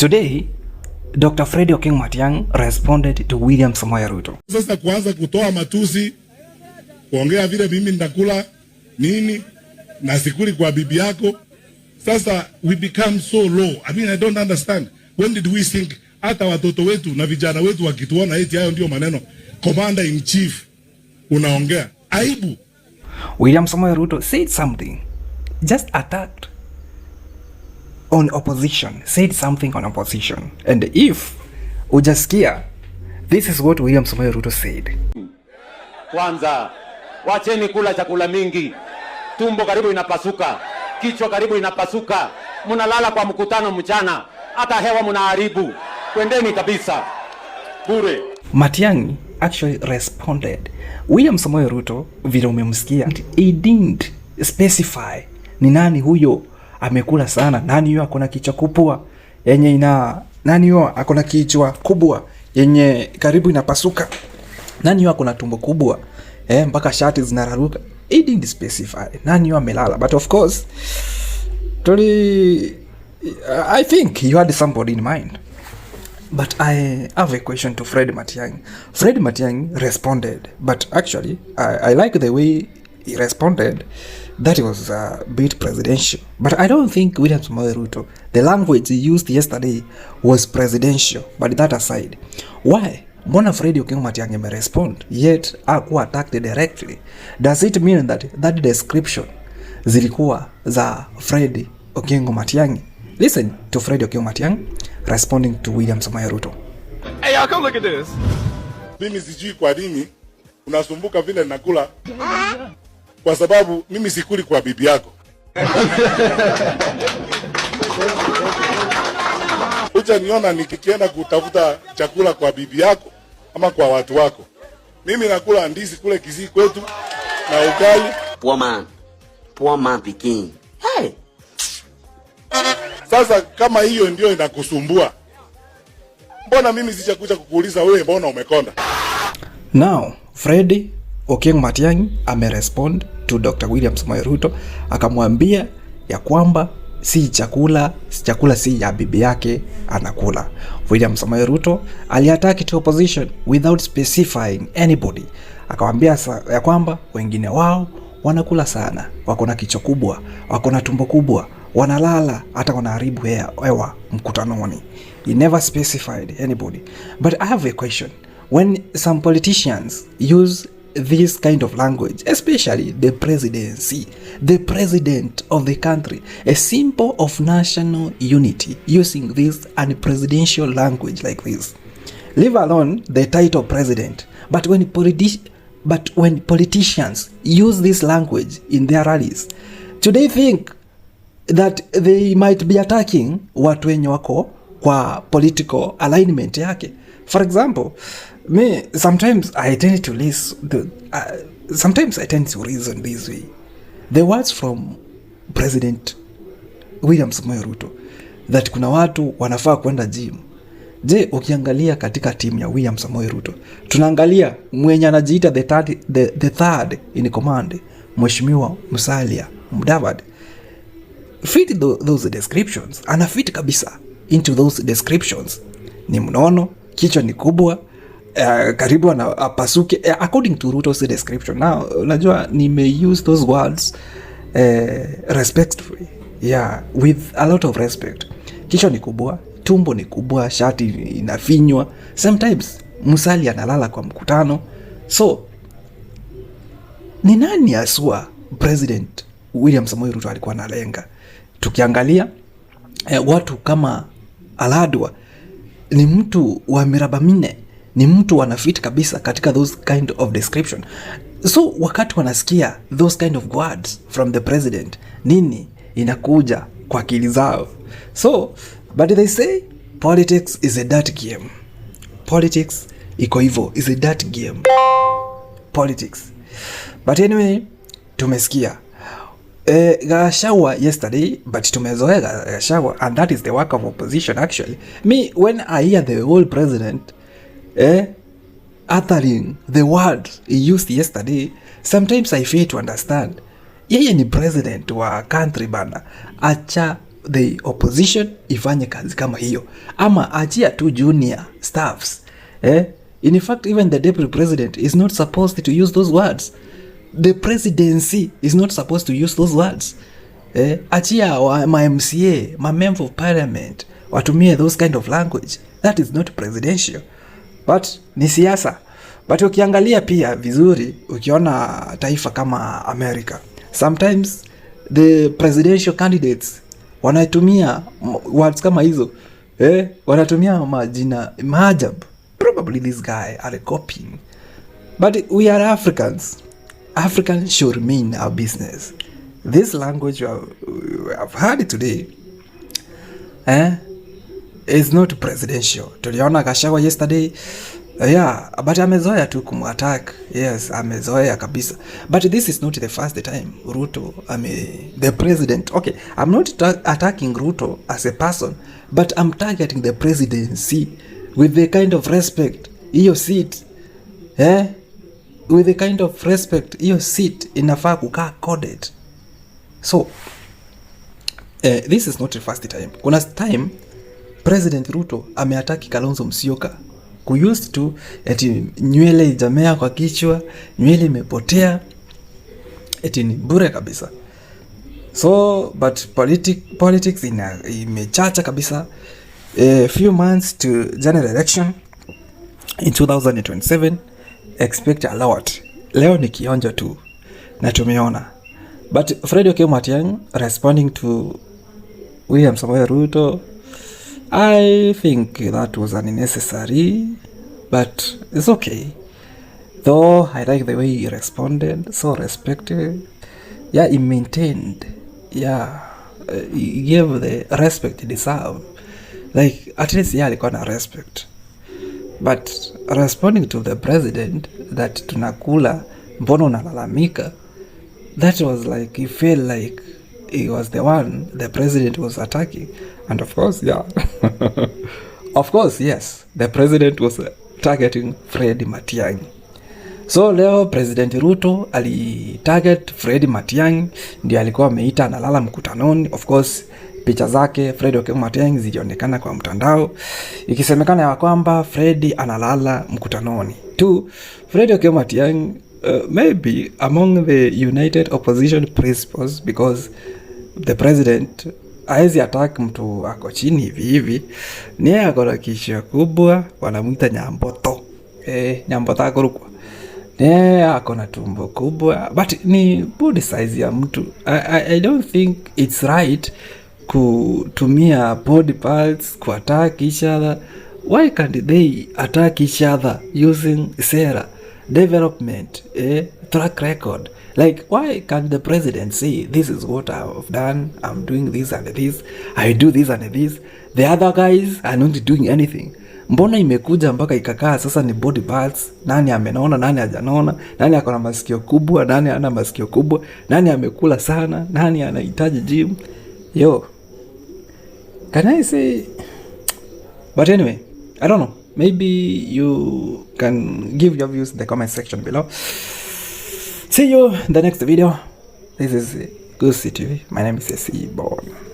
Today, Dr. Fred Okengo Matiang'i responded to William Samoei Ruto. Sasa kuanza kutoa matusi, kuongea vile mimi nitakula nini na sikuli kwa bibi yako. Sasa we become so low. I mean, I don't understand. When did we think hata watoto wetu na vijana wetu wakituona eti hayo ndio maneno commander in chief unaongea aibu. William Samoei Ruto said something, just attacked on opposition, said something on opposition. And if hujasikia, this is what William Samoei Ruto said. Kwanza wacheni kula chakula mingi, tumbo karibu inapasuka, kichwa karibu inapasuka, mnalala kwa mkutano mchana, hata hewa mnaharibu. Kwendeni kabisa bure. Matiang'i actually responded. William Samoei Ruto, vile umemsikia, he didn't specify ni nani huyo amekula sana, nani huyo akona kichwa kubwa yenye ina, nani huyo akona kichwa kubwa yenye karibu inapasuka, nani huyo akona tumbo kubwa mpaka shati zinararuka. He didn't specify nani huyo amelala, but of course tuli I think you had somebody in mind. But I have a question to Fred Matiang'i. Fred Matiang'i responded, but actually, I like the way he responded. That was a bit presidential. But I don't think William Samoei Ruto, the language he used yesterday was presidential. But that aside, why? Mbona Fred Okengo Matiang'i amerespond yet hakuwa attacked directly? Does it mean that that description zilikuwa za Fred Okengo Matiang'i? Listen to Fred Okengo Matiang'i responding to William Samoei Ruto. Hey, y'all, come look at this. Mimi sijui kwa nini unasumbuka vile nakula, kwa sababu mimi sikuli kwa bibi yako. Hujaniona nikienda kutafuta chakula kwa bibi yako ama kwa watu wako. Mimi nakula ndizi kule Kisii kwetu na ugali. Poor man. Poor man pikin. Hey. Sasa kama hiyo ndio inakusumbua, mbona mimi sijakuja kukuuliza wewe, mbona umekonda? Now, Fred Okengo Matiang'i amerespond to Dr. William Samoei Ruto, akamwambia ya kwamba si chakula si ya bibi yake anakula. William Samoei Ruto aliattack to opposition without specifying anybody, akamwambia ya kwamba wengine wao wanakula sana, wako na kichwa kubwa, wako na tumbo kubwa, wanalala hata wanaharibu hewa mkutanoni. He never specified anybody. But I have a question. When some politicians use this kind of language, especially the presidency, the president of the country, a symbol of national unity, using this unpresidential language like this, leave alone the title president, but when politicians use this language in their rallies, do they think that they might be attacking watu wenye wako kwa political alignment yake? For example, me, sometimes I tend to listen the, sometimes I tend to reason this way. The words from President William Samoei Ruto that kuna watu wanafaa kwenda gym. Je, ukiangalia katika timu ya William Samoei Ruto, tunaangalia mwenye anajiita the third in command, Mheshimiwa Musalia Mudavadi, fit those descriptions, ana fit kabisa into those descriptions. Ni mnono, kichwa ni kubwa, karibu ana apasuke, according to Ruto's description. Now, unajua nime use those words respectfully, yeah, with a lot of respect. Kichwa ni kubwa, tumbo ni kubwa, shati inafinywa. Sometimes Musalia analala kwa mkutano. So ni nani haswa President William Samoei Ruto alikuwa analenga? Tukiangalia watu kama Aladwa ni mtu wa miraba minne, ni mtu anafit kabisa katika those kind of description. So wakati wanasikia those kind of words from the president, nini inakuja kwa akili zao? So but they say politics is a dirty game. Politics iko hivyo, is a dirty game, politics. But anyway, tumesikia Gachagua yesterday, but tumezoea Gachagua, and that is the work of opposition. Actually, me, when I hear the whole president uttering the words he used yesterday, sometimes I fail to understand. Yeye ni president wa country, bana, acha The opposition ifanye kazi kama hiyo, ama achia tu junior staffs, eh? In fact, even the deputy president is not supposed to use those words. The presidency is not supposed to use those words, eh? Achia ma MCA, ma member of parliament watumie those kind of language. That is not presidential, but ni siasa. But ukiangalia pia vizuri, ukiona taifa kama America, sometimes the presidential candidates wanatumia words kama hizo, eh? Wanatumia majina maajabu. Probably this guy are copying, but we are Africans. Africans should mean our business. This language we have heard today, eh, is not presidential. Tuliona Gachagua yesterday, yeah, but amezoea tu kumattack. Yes, amezoea kabisa. But this is not the first time Ruto ame the president. Okay, I'm not attacking Ruto as a person, but I'm targeting the presidency with the kind of respect hiyo seat, eh? With the kind of respect hiyo seat inafaa kukaa coded. So this is not the first time. Kuna time President Ruto ameattack Kalonzo Musyoka kuused tu eti nywele ijamea kwa kichwa, nywele imepotea, eti ni bure kabisa. So but politics imechacha kabisa. A few months to general election in 2027, expect a lot. Leo ni kionjo tu na tumeona. But Fred Okengo Matiang'i responding to William Samoei Ruto, I think that was unnecessary, but it's okay. Though I like the way he responded, so respected. Yeah, he maintained. Yeah, he gave the respect he deserved. Like, at least yeah, alikuwa na respect. But responding to the president that tunakula, mbona unalalamika? That was like, he felt like he was the one the president was attacking. And of course, yeah. Of course, yes, the president was targeting Fred Matiang'i. So leo President Ruto alitarget Fred Matiang'i, ndio alikuwa ameita analala mkutanoni. Of course, picha zake Fred Okengo Matiang'i zilionekana kwa mtandao ikisemekana ya kwamba Fred analala mkutanoni. Tu Fred Okengo Matiang'i, maybe among the united opposition principles, because the president haezi attack mtu ako chini hivi hivi, ni yeye ako na kichwa kubwa, wanamwita Nyamboto, eh, Nyamboto akorukwa. Yeah, ako na tumbo kubwa, but ni body size ya mtu. I don't think it's right kutumia body parts kuattack each other. Why can't they attack each other using sera, development, eh, track record? Like, why can't the president say, "This is what I've done, I'm doing this and this, I do this and this, the other guys are not doing anything"? Mbona imekuja mpaka ikakaa sasa ni body parts? Nani amenona, nani hajanona, nani ako na masikio kubwa, nani ana masikio kubwa, nani amekula sana, nani anahitaji gym? Yo, can I say? But anyway, I don't know, maybe you can give your views in the comment section below. See you in the next video. This is Gusii TV. My name is SC Born.